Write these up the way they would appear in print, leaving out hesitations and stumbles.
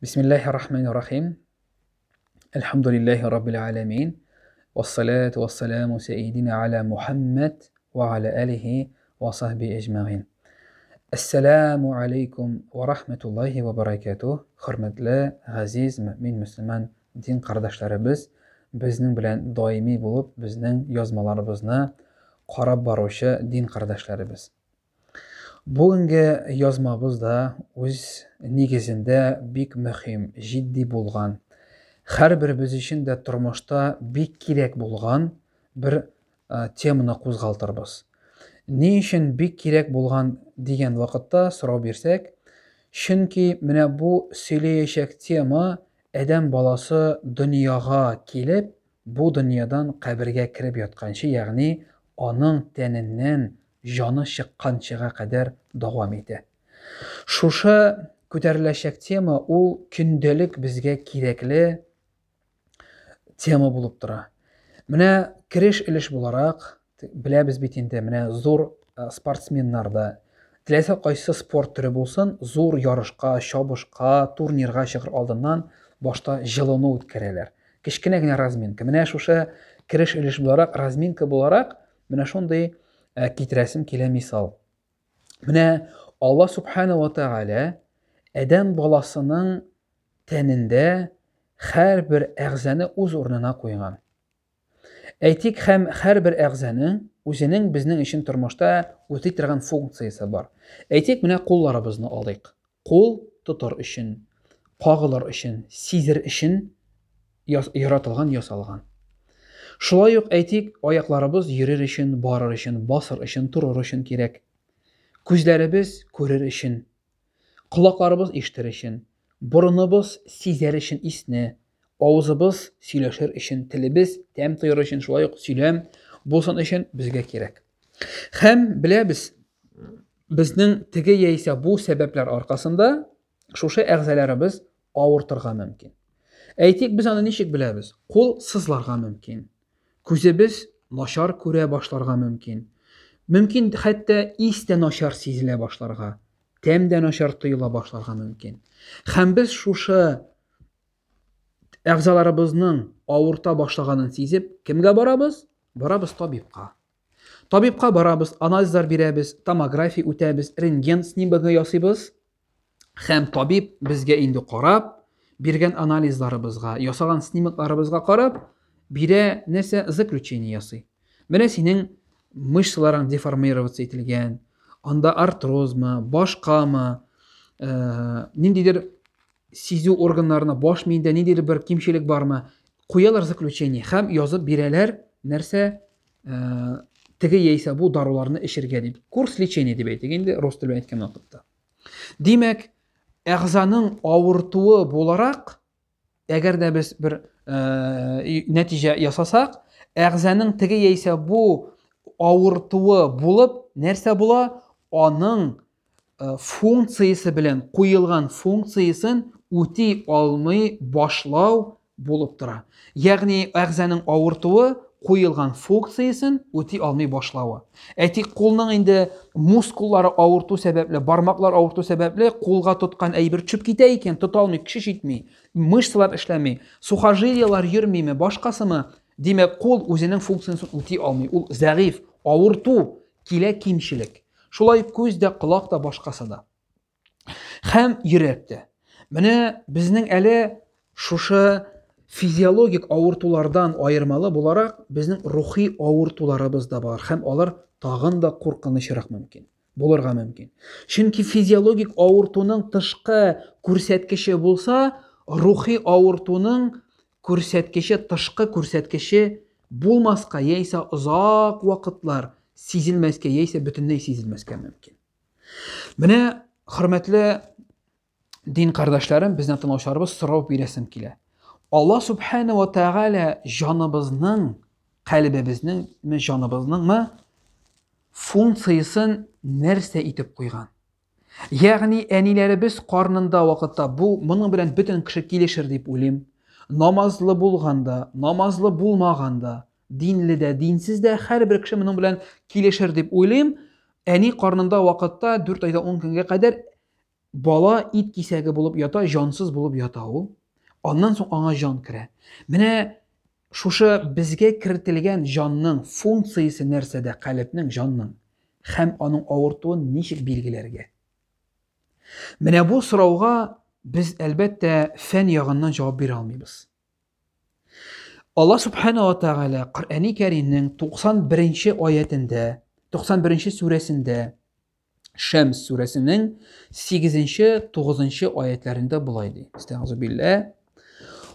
Бисмиллахи рахмани рахим. Әлхәмдулиллахи раббил аләмин. Вассалату вассаламу сәйидина аля Мухаммад ва аля алихи ва сахби әҗмәгин. Әссәламу алейкум ва рахматуллахи ва баракатуh. Хөрмәтле, газиз мөмин мөселман дин кардәшләребез, безнең белән даими булып, безнең язмаларыбызны карап баручы дин кардәшләребез. Бүгенге язмабыз да үз нигезендә бик мөһим, җитди булган, һәрберебез өчен дә тормышта бик кирәк булган бер теманы кузгалтырбыз. Ни өчен бик кирәк булган дигән вакытта сорау бирсәк, чөнки менә бу сөйләячәк тема адәм баласы дөньяга килеп, бу дөньядан кабергә кереп ятканчы, ягъни аның тәненнән җаны чыкканчыга кадәр дәвам итә. Шушы күтәреләчәк тема ул көндәлек безгә кирәкле тема булып тора. Менә кереш өлеш буларак, беләбез бит инде, менә зур э, спортсменнар да теләсә кайсы спорт төре булсын, зур ярышка, чабышка, турнирга чыгыр алдыннан башта җылыну үткәрәләр. Кечкенә генә разминка. Менә шушы кереш өлеш буларак, разминка буларак, менә шундый э, китерәсем килә мисал. Менә Алла субхана ва тааля адәм баласының тәнендә һәрбер әгъзаны үз урынына куйган. Әйтик, һәм һәрбер әгъзаның үзенең безнең өчен тормышта үти торган функциясе бар. Әйтик, менә кулларыбызны алыйк. Кул тотар өчен, кагылыр өчен, сизер өчен яратылган, ясалган. Шулай ук әйтик, аякларыбыз йөрер өчен, барыр өчен, басыр өчен, торыр өчен кирәк. Күзләребез күрер өчен, колакларыбыз ишетер өчен, борыныбыз сизәр өчен исне, авызыбыз сөйләшер өчен, телебез тәм тоер өчен, шулай ук сөйләм булсын өчен безгә кирәк. Һәм беләбез, безнең теге яисә бу сәбәпләр аркасында шушы әгъзаларыбыз авыртырга мөмкин. Әйтик, без аны ничек беләбез? Кул сызларга мөмкин. Күзебез начар күрә башларга мөмкин. Мөмкин хәтта ис тә начар сизелә башларга, тәм дә начар тоела башларга мөмкин. Һәм без шушы әгъзаларыбызның авырта башлаганын сизеп, кемгә барабыз? Барабыз табибка. Табибка барабыз, анализлар бирәбез, томография үтәбез, рентген снимогы ясыйбыз. Һәм табиб безгә инде карап, биргән анализларыбызга, ясаган снимокларыбызга карап, бирә нәрсә заключение ясый. Менә синең мышцаларың деформироваться ителгән, анда артрозмы, башкамы, э, ниндидер сизү органнарына, баш миендә ниндидер бер кимчелек бармы, куялар заключение һәм язып бирәләр нәрсә э, теге яисә бу даруларны эчергә дип. Курс лечения дип әйтик инде, рус теле белән әйткән вакытта. Димәк, әгъзаның авыртуы буларак, әгәр дә без бер э, нәтиҗә ясасак, әгъзаның теге яисә бу авыртуы булып нәрсә була? Аның э, функциясе белән куелган функциясен үти алмый башлау булып тора. Ягъни әгъзаның авыртуы куелган функциясен үти алмый башлавы. Әйтик, кулның инде мускуллары авырту сәбәпле, бармаклар авырту сәбәпле, кулга тоткан әйбер төшеп китә икән, тота алмый, көче җитми, мышцалар эшләми, сухожилиелар йөрмиме, башкасымы, димәк, кул үзенең функциясен үти алмый. Ул зәгыйфь, авырту, килә кимчелек. Шулай күз дә, колак та, башкасы да. Һәм йөрәк тә. Менә безнең әле шушы физиологик авыртулардан аермалы буларак, безнең рухи авыртуларыбыз да бар һәм алар тагын да куркынычрак мөмкин булырга мөмкин. Чөнки физиологик авыртуның тышкы күрсәткече булса, рухи авыртуның күрсәткече, тышкы күрсәткече булмаска яисә озак вакытлар сизелмәскә яисә бөтенләй сизелмәскә мөмкин. Менә, хөрмәтле дин кардәшләрем, безнең тыңлаучыларыбыз сорау бирәсем килә. Алла субхана ва тааля җаныбызның, калебебезнең, җаныбызныңмы функциясен нәрсә итеп куйган? Ягъни әниләребез карнында вакытта бу моның белән бөтен кеше килешер дип уйлыйм. Намазлы булганда, намазлы булмаганда, Динле дә, динсез дә һәрбер кеше моның белән килешер дип уйлыйм. Әни карнында вакытта 4 айда 10 көнгә кадәр Бала ит кисәге булып ята, җансыз булып ята ул. Аннан соң аңа җан керә. Менә шушы безгә кертелгән җанның функциясе нәрсәдә, калебнең, җанның һәм аның авыртуын ничек билгеләргә? Менә бу сорауга без, әлбәттә, фән ягыннан җавап бирә алмыйбыз. Алла Субхана ва Тааля Коръәни Кәримнең 91 аятендә, 91 сүрәсендә Шәмс сүрәсенең 8-9 аятләрендә болай ди. Астагфиру билла.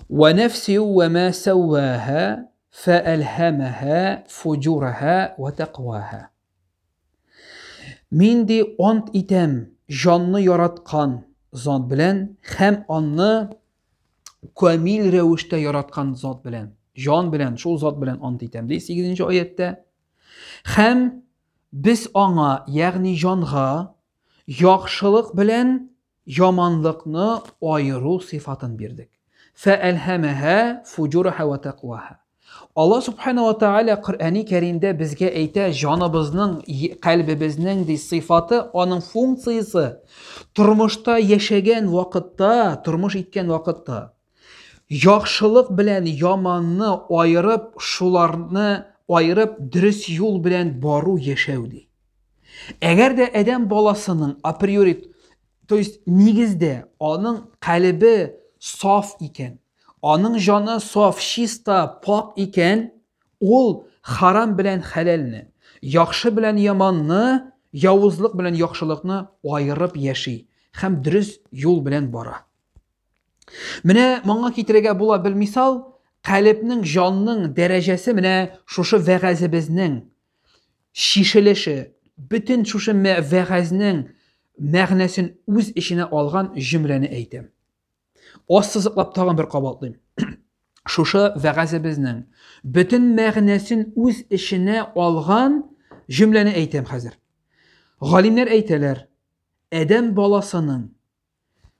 Ва нафси ва ма савваха фаалхамаха фуҗураха ва тaqваха. Мин ди ант итәм җанны яраткан зат белән һәм анны камил рәвештә яраткан зат белән, җан белән, шул зат белән ант итәм ди 8 аяттә. Һәм без аңа, ягъни җанга, яхшылык белән яманлыкны аеру сыйфатын бирдек. Фәәлһәмәһә фуҗураһа вә тәкъваһа. Алла субхана ва тааля Коръәни Кәримдә безгә әйтә, җаныбызның, кальбебезнең ди сыйфаты, аның функциясе тормышта яшәгән вакытта, тормыш иткән вакытта Яхшылык белән яманны аерып, шуларны аерып, дөрес юл белән бару, яшәү ди. Әгәр дә адәм баласының априори, то есть нигездә аның калебе саф икән, аның җаны саф, чиста, пак икән, ул харам белән хәләлне, яхшы белән яманны, явызлык белән яхшылыкны аерып яши һәм дөрес юл белән бара. Менә моңа китерергә була бер мисал, калебнең, җанның дәрәҗәсе менә шушы вәгазебезнең чишелеше, бөтен шушы вәгазнең мәгънәсен үз эченә алган җөмләне әйтәм. Ассызыклап тагын бер кабатлыйм. Шушы вәгазебезнең бөтен мәгънәсен үз эченә алган җөмләне әйтәм хәзер. Галимнәр әйтәләр, адәм баласының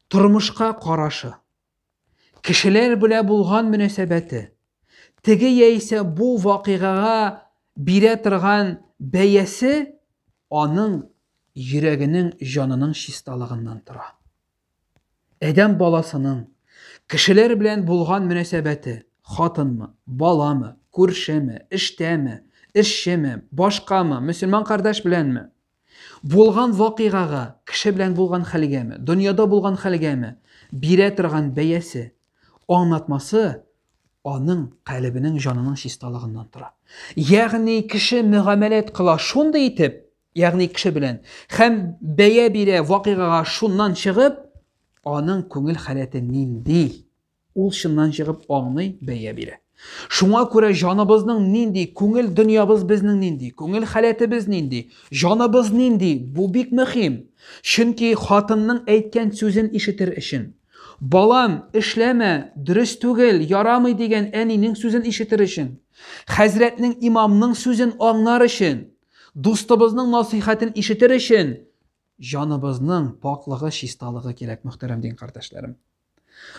Тормышка карашы, кешеләр белән булган мөнәсәбәте, теге яисә бу вакыйгага бирә торган бәясе аның йөрәгенең, җанының чисталыгыннан тора. Адәм баласының кешеләр белән булган мөнәсәбәте, хатынмы, баламы, күршеме, эштәме, эшчеме, башкамы, мөселман кардәш беләнме, Булган вакыйгага, кеше белән булган хәлгәме, дөньяда булган хәлгәме бирә торган бәясе, аңлатмасы аның калебенең, җанының чисталыгыннан тора. Ягъни кеше мөгамәләт кыла шундый итеп, ягъни кеше белән һәм бәя бирә вакыйгага шуннан чыгып, аның күңел халәте нинди? Ул чыннан чыгып аңлый, бәя бирә. Шуңа күрә җаныбызның нинди, күңел дөньябыз безнең нинди, күңел халәтебез нинди, җаныбыз нинди, бу бик мөһим. Чөнки хатынның әйткән сүзен ишетер өчен, балам, эшләмә, дөрес түгел, ярамый дигән әнинең сүзен ишетер өчен, хәзрәтнең, имамның сүзен аңлар өчен, дустыбызның насыйхәтен ишетер өчен җаныбызның пакълыгы, чисталыгы кирәк, мөхтәрәм дин кардәшләрем.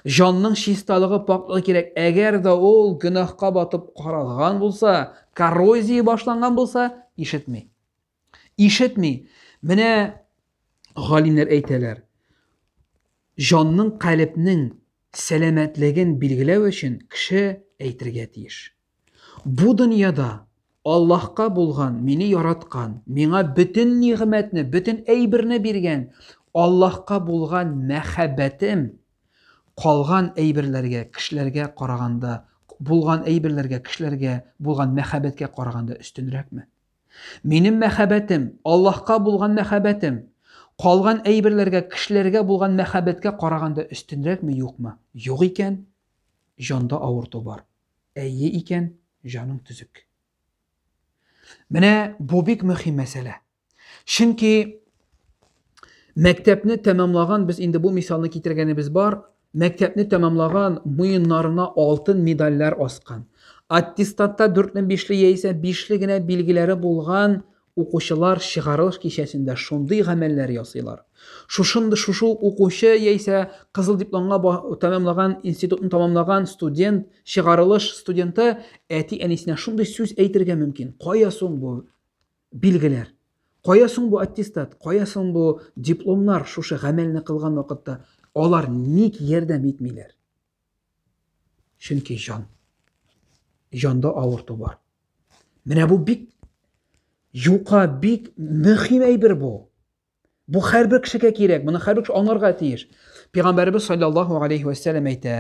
Җанның чисталыгы, пакълыгы кирәк. Әгәр дә ул гөнаһка батып каралган булса, коррозия башланган булса, ишетми. Ишетми. Менә галимнәр әйтәләр. Җанның, калебнең сәламәтлеген билгеләү өчен кеше әйтергә тиеш. Бу дөньяда Аллаһка булган, мине яраткан, миңа бөтен нигъмәтне, бөтен әйберне биргән Аллаһка булган мәхәббәтем калган әйберләргә, кешеләргә караганда, булган әйберләргә, кешеләргә булган мәхәббәткә караганда өстенрәкме? Минем мәхәббәтем, Аллаһка булган мәхәббәтем, калган әйберләргә, кешеләргә булган мәхәббәткә караганда өстенрәкме, юкмы? Юк икән, җанда авырту бар. Әйе икән, җаның төзек. Менә бу бик мөһим мәсьәлә. Чөнки мәктәпне тәмамлаган, без инде бу мисалны китергәнебез бар, мәктәпне тәмамлаган, муеннарына алтын медальләр аскан, аттестатта дүртле, бишле яисә бишле генә билгеләре булган Укучылар чыгарылыш кичәсендә шундый гамәлләр ясыйлар. Шушындый шушы ук укучы яисә кызыл дипломга тәмамлаган, институтны тәмамлаган студент, чыгарылыш студенты әти-әнисенә шундый сүз әйтергә мөмкин. Кая соң бу билгеләр? Кая соң бу аттестат, кая соң бу дипломнар шушы гамәлне кылган вакытта? Алар ник ярдәм итмиләр? Чөнки җан. Җанда авырту бар. Менә бу бик юка, бик мөһим әйбер бу. Бу һәрбер кешегә кирәк, моны һәрбер кеше аңларга тиеш. Пәйгамбәребез саллаллаһу алейхи ва сәлләм әйтә,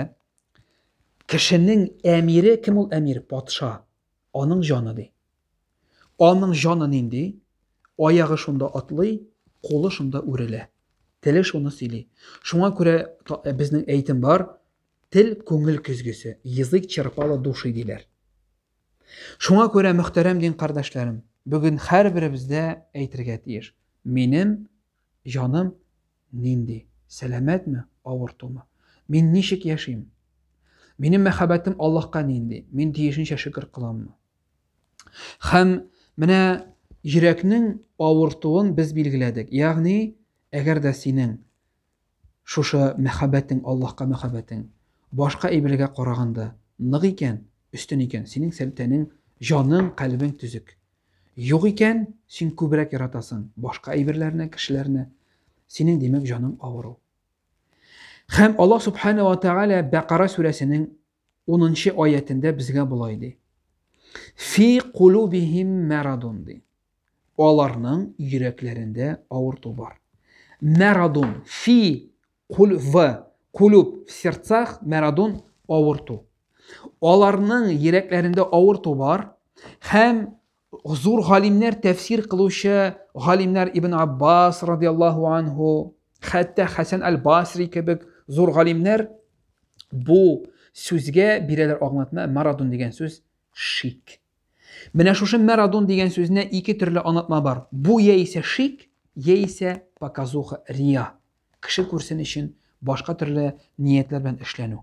кешенең әмире кем ул әмир? Патша. Аның җаны ди. Аның җаны нинди? Аягы шунда атлый, кулы шунда үрелә. Теле шуны сөйли. Шуңа күрә э, безнең әйтем бар, тел күңел көзгесе, язык черпало души диләр. Шуңа күрә, мөхтәрәм дин кардәшләрем, бүген һәрберебез дә әйтергә тиеш, минем җаным нинди? Сәламәтме, авыртумы? Мин ничек яшим? Минем мәхәббәтем Аллаһка нинди? Мин тиешенчә шөкер кыламмы? Һәм менә йөрәкнең авыртуын без билгеләдек. Ягъни, әгәр дә синең Шушы мәхәббәтең, Аллаһка мәхәббәтең, башка әйбергә караганда нык икән, өстен икән, синең тәнең, җаның, кальбең төзек. Юк икән, син күбрәк яратасың башка әйберләрне, кешеләрне, синең, димәк, җаның авыру. Һәм Аллаһ Субхана ва Тааля Бәкара сүрәсенең 10 аятендә безгә болай ди. Фи кулубихим марадун ди. Аларның йөрәкләрендә авырту бар. Мәрадун, фи, кул, в, кулуб, в сердцах, мәрадун, авырту. Аларның йөрәкләрендә авырту бар һәм зур галимнәр тәфсир кылучы галимнәр Ибн Аббас радиаллаһу анһу, хәтта Хәсән аль-Басри кебек зур галимнәр бу сүзгә бирәләр аңлатма, марадун дигән сүз шик. Менә шушы мәрадун дигән сүзенә ике төрле аңлатма бар. Бу яисә шик, яисә показуха, рия. Кеше күрсен өчен башка төрле ниятләр белән эшләнү.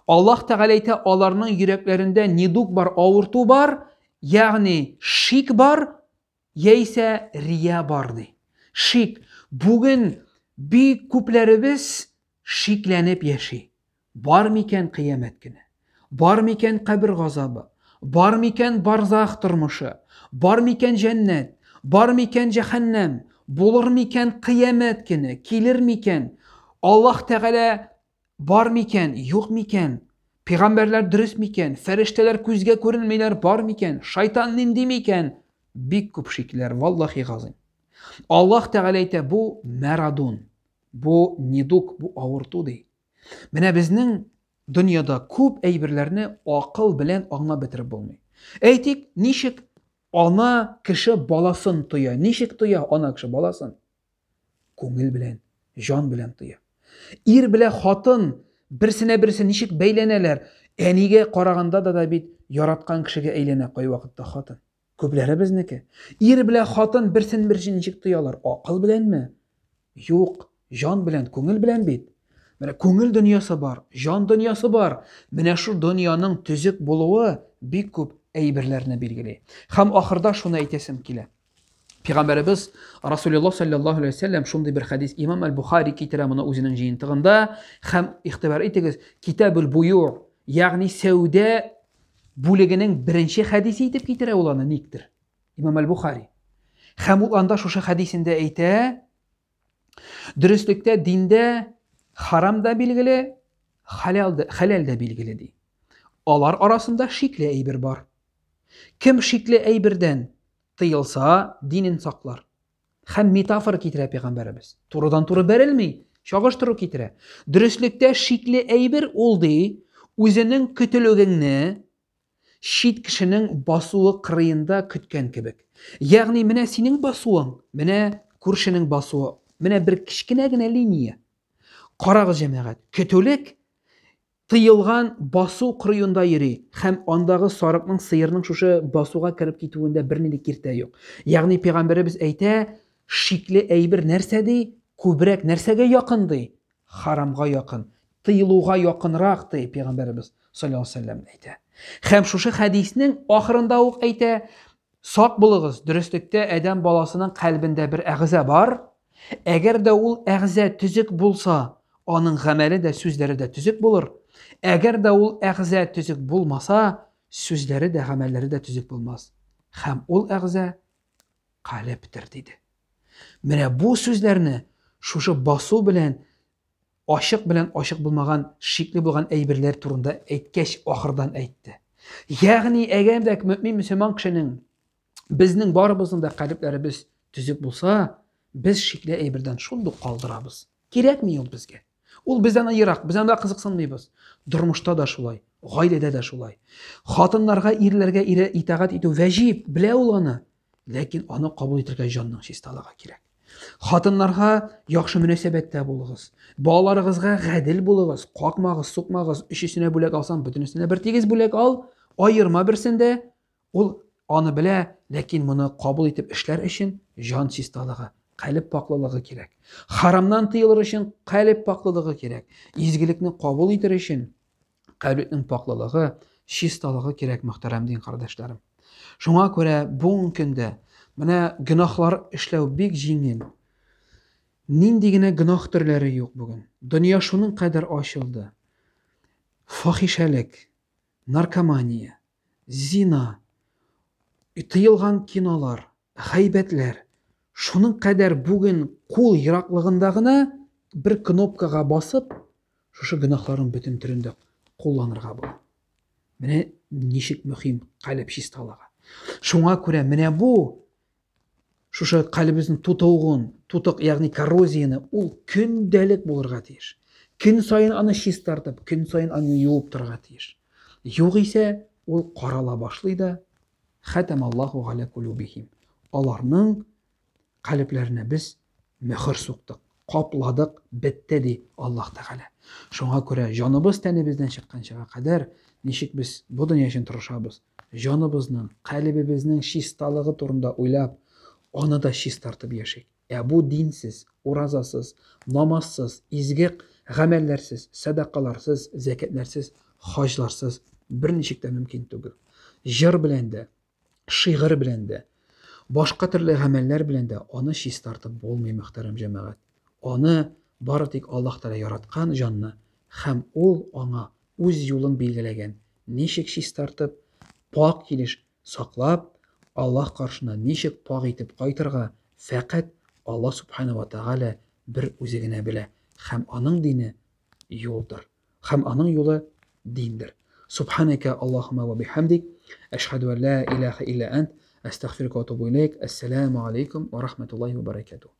Аллаһ Тәгалә әйтә, аларның йөрәкләрендә недуг бар, авырту бар, ягъни шик бар, яисә рия бар ди. Шик. Бүген бик күпләребез шикләнеп яши. Бар микән кыямәт көне? Бар микән кабер газабы? Бар микән барзах тормышы? Бар микән җәннәт? Бар микән җәһәннәм? Булыр микән кыямәт көне? Килер микән? Аллаһ Тәгалә бар микән, юк микән? Пәйгамбәрләр дөрес микән? Фәрештәләр күзгә күренмиләр бар микән? Шайтан нинди микән? Бик күп шикләр, валлахи газыйм. Аллаһ Тәгалә әйтә, бу мәрадун, бу недуг, бу авырту ди. Менә безнең дөньяда күп әйберләрне акыл белән аңлап бетереп булмый. Әйтик, ничек ана кеше баласын тоя? Ничек тоя ана кеше баласын? Күңел белән, җан белән тоя. Ир белән хатын берсенә берсе ничек бәйләнәләр? Әнигә караганда да да бит яраткан кешегә әйләнә кайвакытта хатын. Күпләре безнеке. Ир белән хатын берсен берсе ничек тоялар? Акыл беләнме? Юк, җан белән, күңел белән бит. Менә күңел дөньясы бар, җан дөньясы бар. Менә шул дөньяның төзек булуы бик күп әйберләрне билгели. Һәм ахырда шуны әйтәсем килә. Пәйгамбәребез Расулуллаһ саллаллаһу алейһи вәсәлләм шундый бер хәдис Имам Аль-Бухари китерә моны үзенең җыентыгында һәм игътибар итегез, Китабул Бую, ягъни сәүдә бүлегенең беренче хәдисе итеп китерә ул аны никтер. Имам Әл-Бухари. Һәм ул анда шушы хәдисендә әйтә, дөреслектә диндә харам да билгеле, халал да, хәләл дә билгеле ди. Алар арасында шикле әйбер бар. Кем шикле әйбердән тыелса, динен саклар. Һәм метафора китерә пәйгамбәребез. Турыдан-туры бәрелми, чагыштыру китерә. Дөреслектә шикле әйбер ул ди, үзенең көтелүгеңне чит кешенең басуы кырыенда көткән кебек. Ягъни менә синең басуың, менә күршенең басуы, менә бер кечкенә генә линия. Карагыз, җәмәгать, көтүлек Тыелган басу кырыенда йөри һәм андагы сарыкның, сыерның шушы басуга кереп китүендә бернинди киртә юк. Ягъни пәйгамбәребез әйтә, шикле әйбер нәрсә ди? Күбрәк нәрсәгә якын ди? Харамга якын, тыелуга якынрак ди пәйгамбәребез саллаллаһу алейһи вәсәлләм әйтә. Һәм шушы хәдиснең ахырында ук әйтә, Сак булыгыз, дөреслектә адәм баласының кальбендә бер әгъза бар, әгәр дә ул әгъза төзек булса, аның гамәле дә, сүзләре дә төзек булыр, әгәр дә ул әгъза төзек булмаса, сүзләре дә, гамәлләре дә төзек булмас. Һәм ул әгъза калебтер, диде. Менә бу сүзләрне шушы басу белән ачык белән ачык булмаган, шикле булган әйберләр турында әйткәч, ахырдан әйтте. Ягъни, әгәр дә мөмин мөселман кешенең безнең барыбызның да калебләребез төзек булса, без шикле әйбердән шундук калдырабыз. Кирәкми ул безгә. Ул бездән ерак, без анда кызыксынмыйбыз. Тормышта да шулай, гаиләдә дә шулай. Хатыннарга, ирләргә ире итагать итү вәҗиб, белә ул аны. Ләкин аны кабул итәргә җанның чисталыгы кирәк. Хатыннарга яхшы мөнәсәбәттә булыгыз. Балаларыгызга гадел булыгыз, какмагыз, сукмагыз. Өчесенә бүләк алсаң, бөтенесенә бер тигез бүләк ал, аерма берсен дә. Ул аны белә, ләкин моны кабул итеп эшләр өчен җан чисталыгы, калеб паклылыгы кирәк. Харамнан тыелыр өчен калеб паклылыгы кирәк. Изгелекне кабул итер өчен калебнең паклылыгы, чисталыгы кирәк, мөхтәрәм дин кардәшләрем. Шуңа күрә бүгенге көндә менә гөнаһлар эшләү бик җиңел. Нинди генә гөнаһ төрләре юк бүген. Дөнья шуның кадәр ачылды. Фахишәлек, наркомания, зина, тыелган кинолар, гайбәтләр. Шуның кадәр бүген кул ераклыгында гына бер кнопкага басып, шушы гөнаһларның бөтен төрен дә кулланырга була. Менә ничек мөһим калеб чисталыгы. Шуңа күрә менә бу шушы калебебезнең тутыгын, тутык, ягъни коррозияне ул көндәлек булырга тиеш. Көн саен аны чистартып, көн саен аны юып торырга тиеш. Югыйсә, ул карала башлый да, хатамаллаху галя кулубихим. Аларның калебләренә без мөхер суктык, капладык, бетте, ди Аллаһ Тәгалә. Шуңа күрә җаныбыз тәнебездән чыкканчага кадәр ничек без бу дөнья өчен тырышабыз, җаныбызның, калебебезнең чисталыгы турында уйлап, аны да чистартып яшик. Ә бу динсез, уразасыз, намазсыз, изге гамәлләрсез, сәдакаларсыз, зәкятләрсез, хаҗларсыз берничек тә мөмкин түгел. Җыр белән дә, шигырь белән дә, башка төрле гамәлләр белән дә аны чистартып булмый, мөхтәрәм җәмәгать. Аны бары тик Аллаһ Тәгалә яраткан җанны һәм ул аңа үз юлын билгеләгән, ничек чистартып, пакь килеш саклап, Аллаһ каршына ничек пакь итеп кайтырга, фәкать Аллаһ Субхана ва Тәгалә бер үзе генә белә һәм аның дине юлдыр. Һәм аның юлы диндер. Субханәкә Аллаһумма ва бихамдик, әшһәдү ән ла илаһа илля ант, әстәгъфирука ва атубу иләйк. Әссәламү алейкум ва рахматуллаһи ва баракатуһ.